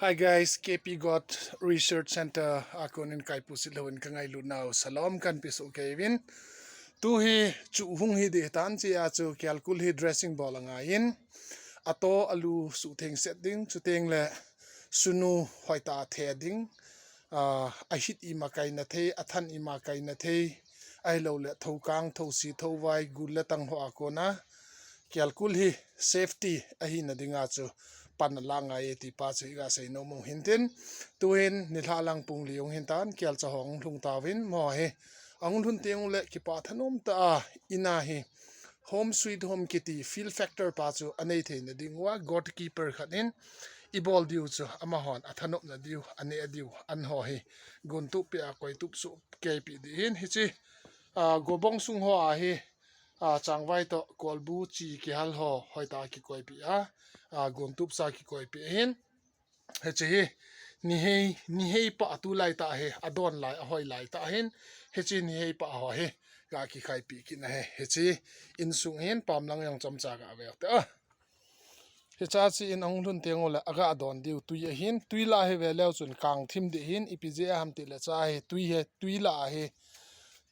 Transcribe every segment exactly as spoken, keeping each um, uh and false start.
Hi guys, K P Goat Research Center a konin kaipusit louvin ka ngailut nau salom kan pesoh kei uvin. Tu hi chu hung hi ding tan chia chu Kialkul hi dressing bol angaiyin. Ato alu suhtheng set ding, chuteng le sunu hoitah a the ding. Ah, ahit ima kaina thei, athan ima kaina thei, ahilou le thokang, thosi, thovai, gul le tang ho a kona Kialkul hi safety ahina dinga chu pan ala ngai e ti pa chu iga sei nom u hintin. Tuhin nilhah lang pung li hung hin tan, Kialcha ho hung lhung tauvin, mo hi ahung lhun teng ule kipa thanom tah a ina hi Home Sweet Home kiti feel factor pa chu anei theina ding uva, goat keeper khat in ibol diu chu amahon athanopna diu, aneh diu, an ho hi gontup pia koitup soh keipi ding hin. Hichi, ah, gobong sung ho a hi, ah, changvai toh kolbu chi kihal ho hoitah a kikoipi a, ah, gontup sa kikoipi ahin. Hichi hi nihei, nihei pa tulai tah hi, adon lai, ahoi lai tah hin. Hichi nihei pa ho hi ga kikhaipi kit na hi. Hichi insung hin pam lang jong chomcha ga ve u te a. Hicha chi in ahung lhun teng ule aga don diu tui ahin, tui lah hi ve leu chun kang thim ding hin, ipi jeh a ham ti le cha hi tui hi, tui lah hi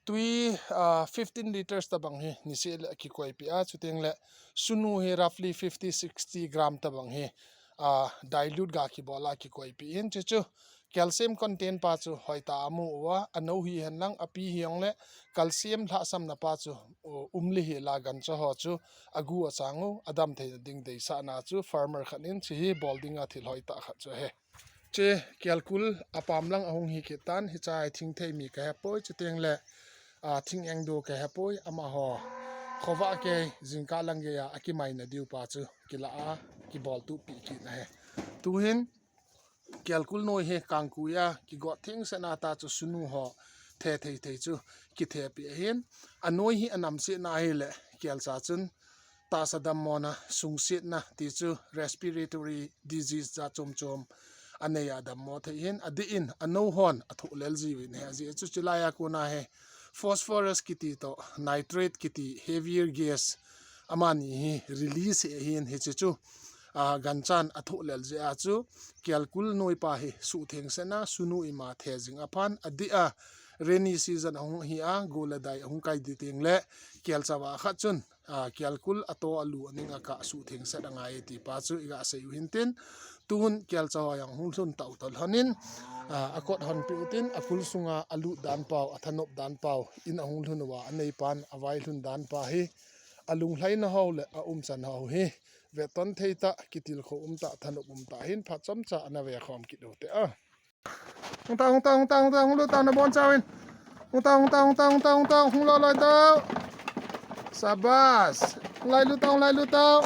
tui, ah, fifteen liters tabang hi niseh le kikoipi a, chuteng le sunu hi roughly fifty, sixty gram tabang hi, ah, dilute ga kibol a kikoipi in, chuchu calcium content pa chu hoitah a amu uva, anou hihen lang, api hijongle calcium lhahsamna pa chu, uh, um lih hel a gancha ho chu agu achang u, adam theina ding deisahna chu farmer khat in chi hi bol dinga thil hoitah khat chu ahi. Chi Kialkul apam lang ahung hi kit tan, hicha hi thingthei mi kahepoi, chuteng le, ah, thing engdo kahepoi, amaho khovah kei jingkah lang geiya akimaina diu pa chu kila a kibol tup pi kit na hi. Tuhin Kialkul noi hi kangkui a kigot thengsetna tah chu sunu ho the thei thei chu kithepi ahin. Anoi hi anamsetna ahile Kialcha chun tahsa dammona, sungsetna ti chu respiratory disease jat chom chom anei a dammo thei hin, adih in anou hon athoh lel jiuvin ahi, ajeh chu chulai a kona hi phosphorus kiti toh nitrate kiti heavier gas amani hi release hi ahin, hichi chu, ah, ganchan athoh lel jeh a chu Kialkul noi pa hi suhthengsetna, sunu ima the jing aphan, adih a rainy season ahung hi a, go le dai ahung kai ding teng le Kialcha va khat chun, ah, Kialkul ato alu aning akah suhthengset angai e ti pa chu iga sei u hintin. Tuhun Kialcha ho jong hung lhun tau tau lhonin, ah, akot hon pi utin, akul sunga alut dan pau, athanop dan pau, in ahung lhun uva anei pan avai lhun dan pa hi, alunglhaina ho le aumchan ho hi vetton thei tah, kitilkhou um tah, thanop um tah hin phat chomcha ana ve khom kit u te a. Hung tau, hung tau, hung tau, hung tau, hung lut tau, nabonchauvin. Hung tau, hung tau, hung tau, hung tau, hung tau, hung loi loi tau. Sabas. Hung lai lut tau, hung lai lut tau.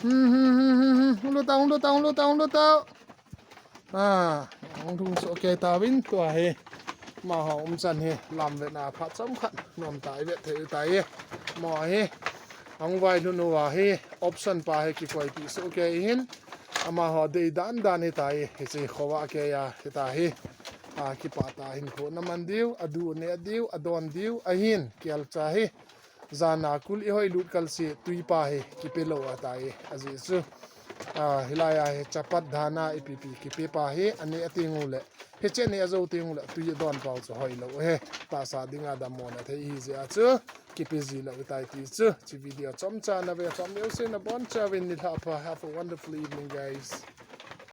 Hmm, hmm, hmm, hmm, hmm. Hung lut tau, hung lut tau, hung lut tau, hung lut tau. Ah, hung lhung soh kei tauvin tua hi. Amaho umchan hi lamvetna phat chomkhat nom tah ivet thei u tai. Amaho hi ahung vai lhun uva hi option pa hi kikoipi soh kei hin. Amaho dei dan dan hitai, hichi khovah keiya hitia hi, ah, kipah tah a hinkho ana man diu, adu aneh diu, adon diu, ahin Kialcha hi jana kul ihoi lut kal se tui pa hi kipe lou ahitai, ajeh chu, ah, hilai a hi chapat dhan a ipi pi kipe pa hi aneh teng ule, hiche aneh jou teng ule tui adon pau chu hoilou ahi, tahsa dinga dammona thei ahi jeh a chu kipe ji lou ahitai ti chu, hiche video chomcha ana ve khom jouse nabonchauvin nilhah pha, have a wonderful evening, guys.